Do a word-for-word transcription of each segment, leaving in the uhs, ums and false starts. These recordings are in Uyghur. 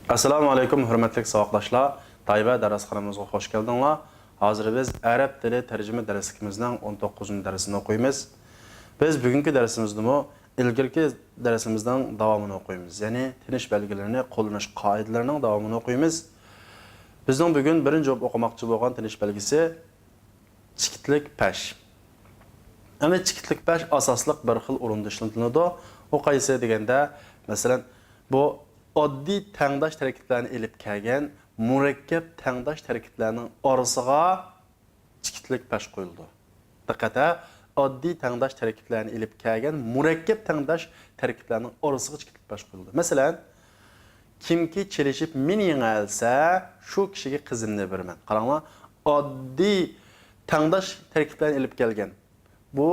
ئەسسالامۇ ئەلەيكۇم، ھۆرمەتلىك ساۋاقداشلار! تايۋە دەرسخانىمىزغا خوش كەلدىڭلار. ھازىر بىز ئەرەب تىلى تەرجىمە دەرسلىكىمىزنىڭ ئون توققۇزىنچى دەرسىنى ئوقۇيمىز. بىز بۈگۈنكى دەرسىمىزدىمۇ ئىلگىرىكى دەرسىمىزنىڭ داۋامىنى ئوقۇيمىز، يەنى تىنىش بەلگىلىرىنى قوللىنىش قائىدىلىرىنىڭ داۋامىنى ئوقۇيمىز. بىزنىڭ بۈگۈن بىرىنچى بولۇپ ئوقۇماقچى بولغان تىنىش بەلگىسى چېكىتلىك پەش. ئەمدى چېكىتلىك پەش ئاساسلىق بىر خىل ئورۇندا ئىشلىتىلىدۇ. ئۇ قايسى دېگەندە، مەسىلەن، بۇ ئاددىي تەڭداش تەركىبلەرنى ئېلىپ كەلگەن مۇرەككەپ تەڭداش تەركىبلەرنىڭ ئارىسىغا چېكىتلىك پەش قويۇلىدۇ. دىققەت ھە، ئاددىي تەڭداش تەركىبلەرنى ئېلىپ كەلگەن مۇرەككەپ تەڭداش تەركىبلەرنىڭ ئارىسىغا چېكىتلىك پەش قويۇلىدۇ. مەسىلەن، كىمكى چېلىشىپ مېنى يېڭەلسە، شۇ كىشىگە قىزىمنى بېرىمەن. قاراڭلار، ئاددىي تەڭداش تەركىبلەرنى ئېلىپ كەلگەن. بۇ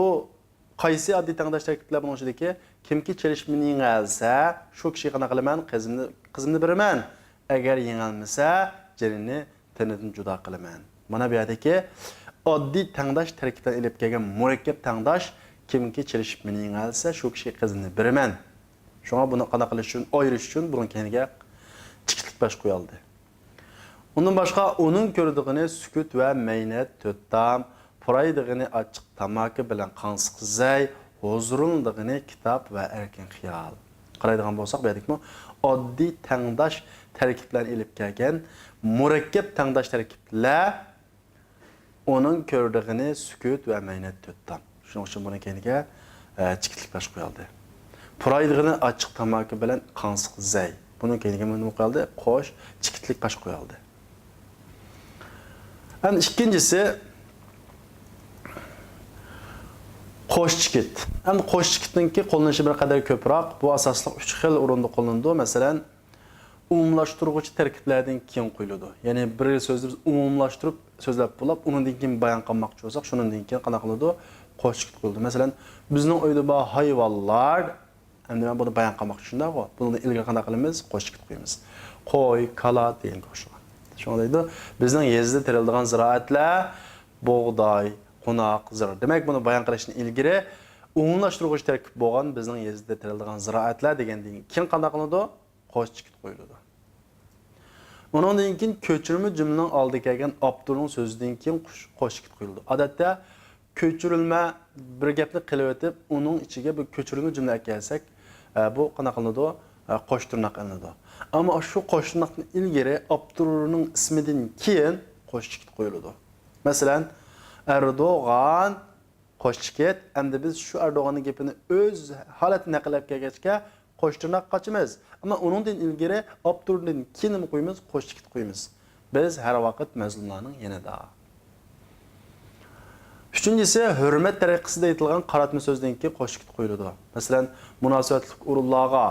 قايسى ئاددىي تەڭداش تەركىبلەر بۇنىڭ ئىچىدىكى؟ كىمكى چېلىشىپ مېنى يېڭەلسە، شۇ كىشىگە قانداق قىلىمەن؟ قىزىمنى، قىزىمنى بېرىمەن. ئەگەر يېڭەلمىسە، جېنىنى تېنىدىن جۇدا قىلىمەن. مانا بۇ يەردىكى ئاددىي تەڭداش تەركىبلەرنى ئېلىپ كەلگەن مۇرەككەپ تەڭداش، كىمكى چېلىشىپ مېنى يېڭەلسە، شۇ كىشىگە قىزىمنى بېرىمەن. شۇڭا بۇنى قانداق قىلىش ئۈچۈن، ئايرىش ئۈچۈن بۇنىڭ كەينىگە چېكىتلىك پەش قويالدى. ئۇندىن باشقا، ئۇنىڭ كۆرىدىغىنى سۈكۈت ۋە مەينەت، تۆت تام، پۇرايدىغىنى ئاچچىق تاماكا بىلەن قاڭسىق زەي، ھۇزۇرلىنىدىغىنى كىتاب ۋە ئەركىن خىيال. قارايدىغان بولساق، بۇ يەردىكىمۇ ئاددىي تەڭداش تەركىبلەرنى ئېلىپ كەلگەن مۇرەككەپ تەڭداش تەركىبلەر، ئۇنىڭ كۆرىدىغىنى سۈكۈت ۋە مەينەت، تۆت تام. شۇنىڭ ئۈچۈن بۇنىڭ كەينىگە، ئە، چېكىتلىك پەش قويالدى. پۇرايدىغىنى ئاچچىق تاماكا بىلەن قاڭسىق زەي. بۇنىڭ كەينىگە نېمە قويالدى؟ قوش چېكىتلىك پەش قويالدى. ئەمدى ئىككىنچىسى، قوش چېكىت. ئەمدى قوش چېكىتنىڭكى قوللىنىشى بىر قەدەر كۆپرەك. بۇ ئاساسلىق ئۈچ خىل ئورۇندا قوللىنىلىدۇ. مەسىلەن، ئومۇملاشتۇرغۇچ تەركىبلەردىن كېيىن قويۇلىدۇ. يەنى بىر سۆزنى بىز ئومۇملاشتۇرۇپ سۆزلەپ بولۇپ، ئۇنىڭدىن كېيىن بايان قىلماقچى بولساق، شۇنىڭدىن كېيىن قانداق قىلىدۇ؟ قوش چېكىت قويۇلىدۇ. مەسىلەن، بىزنىڭ ئۆيدە بار ھايۋانلار، ئەمدى مەن بۇنى بايان قىلماقچى، شۇنداقغۇ؟ بۇنىڭدىن ئىلگىرى قانداق قىلىمىز؟ قوش چېكىت قويىمىز. قوي، كالا دېگەنگە ئوخشىغان. شۇڭا دەيدۇ، بىزنىڭ يېزىدا تېرىلىدىغان زىرائەتلەر بۇغداي، قوناق، زىر. دېمەك، بۇنى بايان قىلىشتىن ئىلگىرى ئومۇملاشتۇرغۇچ تەركىب بولغان بىزنىڭ يېزىدا تېرىلىدىغان زىرائەتلەر دېگەندىن كېيىن قانداق قىلىنىدۇ؟ قوش چېكىت قويۇلىدۇ. ئۇنىڭدىن كېيىن كۆچۈرمە جۈملىنىڭ ئالدىدا كەلگەن ئاپتورنىڭ سۆزىدىن كېيىن قوش، قوش چېكىت قويۇلىدۇ. ئادەتتە كۆچۈرۈلمە بىر گەپنى قىلىۋېتىپ، ئۇنىڭ ئىچىگە بىر كۆچۈرمە جۈملە ئەكەلسەك، ئە، بۇ قانداق قىلىنىدۇ؟ ئە، قوش تىرناق ئېلىنىدۇ. ئەمما شۇ قوش تىرناقتىن ئىلگىرى ئاپتورنىڭ ئىسمىدىن كېيىن قوش چېكىت قويۇلىدۇ. مەسىلەن، ئەردوغان قوش چېكىت. ئەمدى بىز شۇ ئەردوغاننىڭ گېپىنى ئۆز ھالەتتە نەقىللەپ كەلگەچكە، قوش تىرناق قاچىمىز. ئەمما ئۇنىڭدىن ئىلگىرى ئاپتوردىن كېيىن نېمە قويىمىز؟ قوش چېكىت قويىمىز. بىز ھەر ۋاقىت مەزلۇملارنىڭ يېنىدا. ئۈچىنچىسى، ھۆرمەت تەرىقىسىدە ئېيتىلغان قاراتما سۆزدىن كېيىن قوش چېكىت قويۇلىدۇ. مەسىلەن، مۇناسىۋەتلىك ئورۇنلارغا،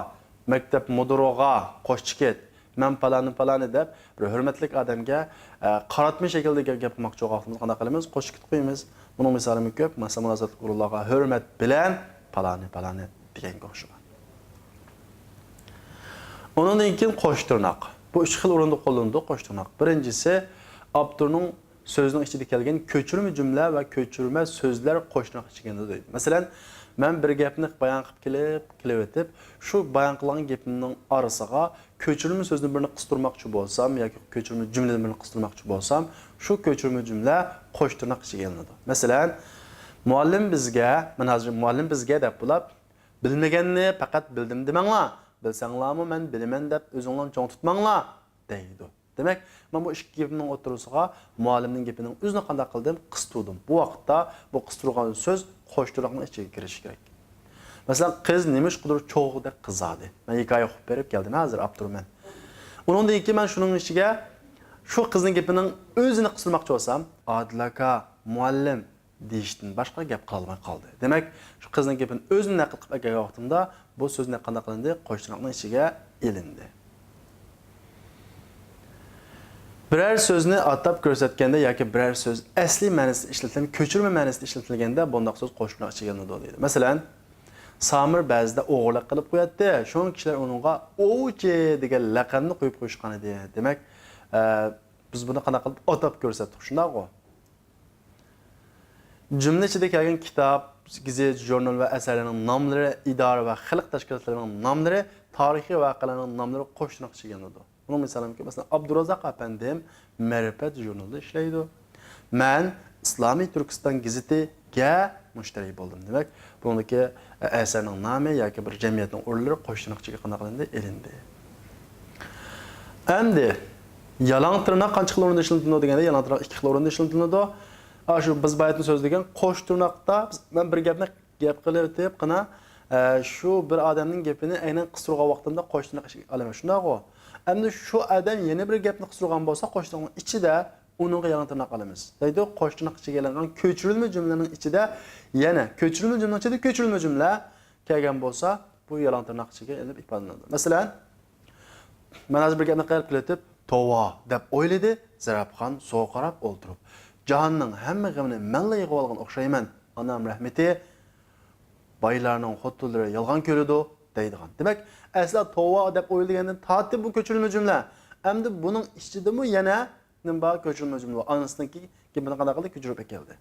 مەكتەپ مۇدىرىغا قوش چېكىت، مەن پالانى پالانى دەپ، بىر ھۆرمەتلىك ئادەمگە، ئە، قاراتما شەكىلدە گەپ، گەپ قىلماقچى بولغان قانداق قىلىمىز؟ قوش چېكىت قويىمىز. بۇنىڭ مىسالىمۇ كۆپ. مەسىلەن، مۇناسىۋەتلىك ئورۇنلارغا ھۆرمەت بىلەن پالانى پالانى دېگەنگە ئوخشىغان. ئۇنىڭدىن كېيىن قوش تىرناق. بۇ ئۈچ خىل ئورۇندا قوللىنىدۇ قوش تىرناق. بىرىنچىسى، ئاپتورنىڭ سۆزىنىڭ ئىچىدە كەلگەن كۆچۈرمە جۈملە ۋە كۆچۈرمە سۆزلەر قوش تىرناق ئىچىگە كىرىدۇ دەيدۇ. مەسىلەن، مەن بىر گەپنى بايان قىلىپ كېلىپ، كېلىۋېتىپ، شۇ بايان قىلغان گېپىمنىڭ ئارىسىغا كۆچۈرمە سۆزنى بىرنى قىستۇرماقچى بولسام ياكى كۆچۈرمە جۈملىنى بىرنى قىستۇرماقچى بولسام، شۇ كۆچۈرمە جۈملە قوش تىرناق ئىچىگە ئېلىنىدۇ. مەسىلەن، مۇئەللىم بىزگە، مانا ھازىر مۇئەللىم بىزگە دەپ بولۇپ، بىلمىگەننى پەقەت بىلدىم دېمەڭلار، بىلسەڭلارمۇ مەن بىلىمەن دەپ ئۆزۈڭلارنى چوڭ تۇتماڭلار دەيدۇ. دېمەك، مەن بۇ ئىككى گېپىمنىڭ ئوتتۇرىسىغا مۇئەللىمنىڭ گېپىنىڭ ئۆزىنى قانداق قىلدىم؟ قىستۇردۇم. بۇ ۋاقىتتا بۇ قىستۇرغان سۆز قوش تىرناقنىڭ ئىچىگە كىرىشى كېرەك. مەسىلەن، قىز نېمىشقىدۇر چوغدەك قىزاردى. مەن ھېكايە ئوقۇپ بېرىپ كەلدىم، ھازىر ئاپتور مەن. ئۇنىڭدىن كېيىن مەن شۇنىڭ ئىچىگە شۇ قىزنىڭ گېپىنىڭ ئۆزىنى قىستۇرماقچى بولسام، ئادىل ئاكا، مۇئەللىم، دېيىشتىن باشقا گەپ قىلالماي قالدى. دېمەك، شۇ قىزنىڭ گېپىنى ئۆزىنى نەقىل قىلىپ ئەكەلگەن ۋاقتىمدا بۇ سۆز قانداق قىلىندى؟ قوش تىرناقنىڭ ئىچىگە ئېلىندى. بىرەر سۆزنى ئاتاپ كۆرسەتكەندە ياكى بىرەر سۆز ئەسلىي مەنىسىدە ئىشلىتىلگەن، كۆچۈرمە مەنىسىدە ئىشلىتىلگەندە بۇنداق سۆز قوش تىرناق ئىچىگە ئېلىنىدۇ دەيدۇ. مەسىلەن، سامىر بەزىدە ئوغرىلىق قىلىپ قوياتتى، شۇڭا كىشىلەر ئۇنىڭغا ئوۋچى دېگەن لەقەمنى قويۇپ قويۇشقان ئىدى. دېمەك، ئە، بىز بۇنى قانداق قىلىپ ئاتاپ كۆرسەتتۇق، شۇنداقغۇ؟ جۈملە ئىچىدە كەلگەن كىتاب، گېزىت، ژۇرنال ۋە ئەسەرلەرنىڭ ناملىرى، ئىدارە ۋە خەلق تەشكىلاتلىرىنىڭ ناملىرى، تارىخىي ۋەقەلەرنىڭ ناملىرى قوش تىرناق ئىچىگە ئېلىنىدۇ. ئۇنىڭ مىسالىمكى، مەسىلەن، ئابدۇرازاق ئەپەندىم مەرىپەت ژۇرنىلىدا ئىشلەيدۇ. مەن ئىسلامىي تۈركىستان گېزىتىگە مۇشتەرى بولدۇم. دېمەك، بۇنىڭدىكى ئەسەرنىڭ نامى ياكى بىر جەمئىيەتنىڭ ئورۇنلىرى قوش تىرناق ئىچىگە قانداق قىلىندى؟ ئېلىندى. ئەمدى يالاڭ تىرناق قانچە خىل ئورۇندا ئىشلىتىلىدۇ دېگەندە، يالاڭ تىرناق ئىككى خىل ئورۇندا ئىشلىتىلىدۇ. ئاشۇ بىز بايىتىن سۆزلىگەن قوش تىرناقتا بىز، مەن بىر گەپنى گەپ قىلىۋېتىپ، قانا، ئە، شۇ بىر ئادەمنىڭ گېپىنى ئەينەن قىستۇرغان ۋاقتىمدا قوش تىرناق ئىچىگە ئالىمەن، شۇنداقغۇ؟ ئەمدى شۇ ئادەم يەنە بىر گەپنى قىستۇرغان بولسا، قوش تىرناقنىڭ ئىچىدە ئۇنىڭغا يالاڭ تىرناق ئالىمىز. دەيدۇ، قوش تىرناق ئىچىگە ئېلىنغان كۆچۈرۈلمە جۈملىنىڭ ئىچىدە يەنە كۆچۈرۈلمە جۈملىنىڭ ئىچىدە كۆچۈرۈلمە جۈملە كەلگەن بولسا، بۇ يالاڭ تىرناق ئىچىگە ئېلىنىپ ئىپادىلىنىدۇ. مەسىلەن، مەن ھازىر بىر گەپنى قىلىپ كېلىۋېتىپ، توۋا دەپ ئويلىدى زەرەپخان سوغا قاراپ ئولتۇرۇپ. جاھاننىڭ ھەممە غېمىنى مەنلا يىغىۋالغان ئوخشايمەن. ئانام رەھمىتى، بايلارنىڭ خوتۇنلىرى يالغان كۆرىدۇ دەيدىغان. دېمەك، ئەسلا توۋا دەپ ئويلىغاندىن تارتىپ بۇ كۆچۈرۈلمە جۈملە. ئەمدى بۇنىڭ ئىچىدىمۇ يەنە نېمە بار؟ كۆچۈرۈلمە جۈملە بار. ئانىسىنىڭكى گېپىنى قانداق قىلدى؟ كۆچۈرۈپ ئەكەلدى.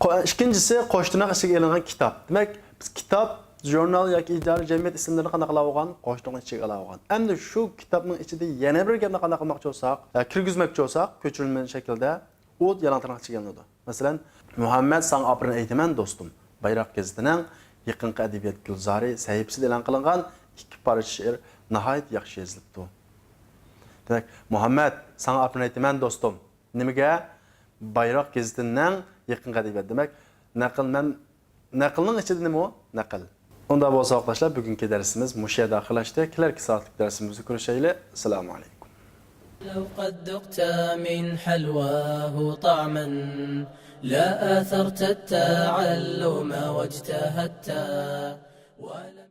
قو-، ئىككىنچىسى، قوش تىرناق ئىچىگە ئېلىنغان كىتاب. دېمەك، بىز كىتاب، ژۇرنال ياكى ئىدارە، جەمئىيەت ئىسىملىرىنى قانداق قىلاۋالغان؟ قوش تىرناق ئىچىگە ئالاۋالغان. ئەمدى شۇ كىتابنىڭ ئىچىدە يەنە بىر گەپنى قانداق قىلماقچى بولساق، ئە، كىرگۈزمەكچى بولساق، كۆچۈرۈلمە شەكىلدە ئۇ يالاڭ تىرناق ئىچىگە ئېلىنىدۇ. مەسىلەن، مۇھەممەد، ساڭا ئاپىرىن ئېيتىمەن، دوستۇم. بايراق گېزىتىنىڭ يېقىنقى ئەدەبىيات گۈلزارى سەھىپىسىدە ئېلان قىلىنغان ئىككى پارچە شېئىر ناھايىتى ياخشى يېزىلىپتۇ. دېمەك، مۇھەممەد، ساڭا ئاپىرىن ئېيتىمەن، دوستۇم. نېمىگە؟ بايراق گېزىتىنىڭ يېقىنقى ئەدەبىيات. دېمەك، نەقىل مەن، نەقىلنىڭ ئىچىدە نېمە ئۇ؟ نەقىل. ئۇنداق بولسا، ۋاقىتداشلار، بۈگۈنكى دەرسىمىز مۇشۇ يەردە ئاخىرلاشتى. كېلەركى سائەتلىك دەرسىمىزدە كۆرۈشەيلى. ئەسسالامۇ ئەلەيكۇم. لو قد ذقت من حلواه طعما لا آثرت التعلم واجتهدت ولم